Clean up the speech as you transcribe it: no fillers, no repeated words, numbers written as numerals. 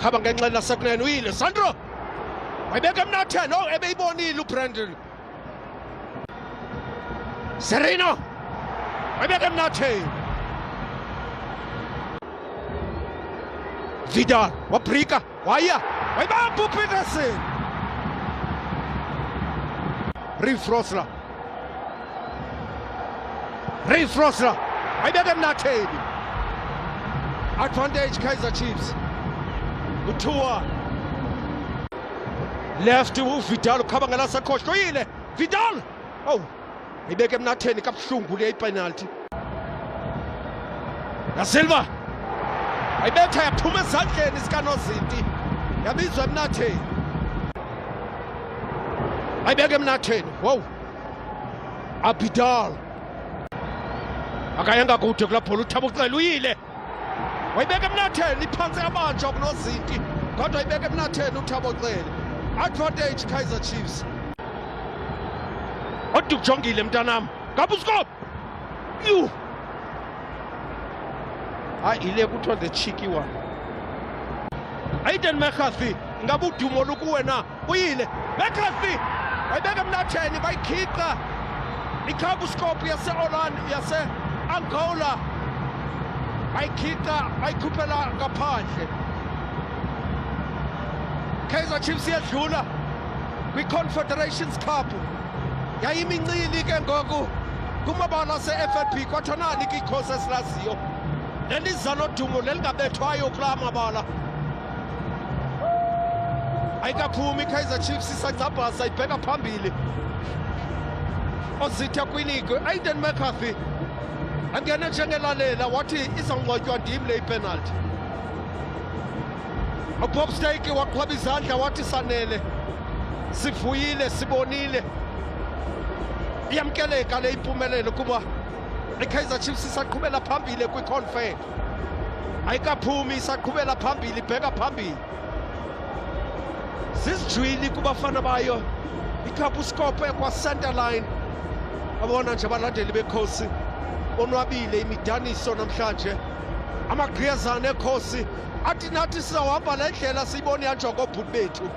Khaba ngenxa lasekunene uyile Sandro. Wayibeka emnatheni, oh ebeyibonile uBrandon. Sereno. Wayibeka emnatheni. Vidal wabrika waya wayibamba uPeterson. Reeve Frosler. Reeve Frosler wayibeka emnatheni. Advantage Kaizer Chiefs. U2-1. Left uVidal ukhaba ngelasekhohlo uyile. Vidal. Oh. Ibeke emnatheni kabuhlungu le ipenalty. Da Silva. Ayibetha yaphuma ezandleni zikaNozinti. Yabizwa emnatheni. Ayibeke emnatheni. Wow. Abidal. Akayanga kude kulaa bhola uThabo Cele uyile. Wayibeka emnatheni iphantse yabanjwa kunozinti kodwa ibeka emnatheni uThabo Cele. Advantage Kaizer Chiefs. Odwa ukujongile mntanam. Ngabuskop. Yhu. Hayi ile kuthiwa the cheeky one. Aiden McCarthy ngabe udumo lukuwe na uyile McCarthy wayibeka emnatheni bayikhiqa ikhabuskop yase-Orlando yase-Angola bayikhiqa bayikhuphela ngaphandle. Kaizer Chiefs iyadlula kwi-Confederations Cup. Yayimincili ke ngoku kumabala ase-FNB kwathiwa nali ke ikhosi esilaziyo leliza lodumo lelingabethwayo kulaa mabala. Ayikaphumi iKaizer Chiefs isagcabhaza ibheka phambili. Ozitha kwiligi Aiden McCarthy angene njengelalela wathi izawungcwatywa ndim le ipenalty. UBob Stake waqhwaba izandla wathi sanele, sivuyile, sibonile. Iyamkeleka le impumelelo kuba iKaizer Chiefs isaqhubela phambili kwiConfed. Ayikaphumi, isaqhubela phambili, ibheka phambili. Zizijwili kubafana bayo iKabuscorp kwa-center line. Abona nje abalandeli bekhosi bonwabile imidaniso namhlanje. Amagqiyazana ekhosi athi nathi sizawuhamba le ndlela siyibone ihanjwa koobhuti bethu.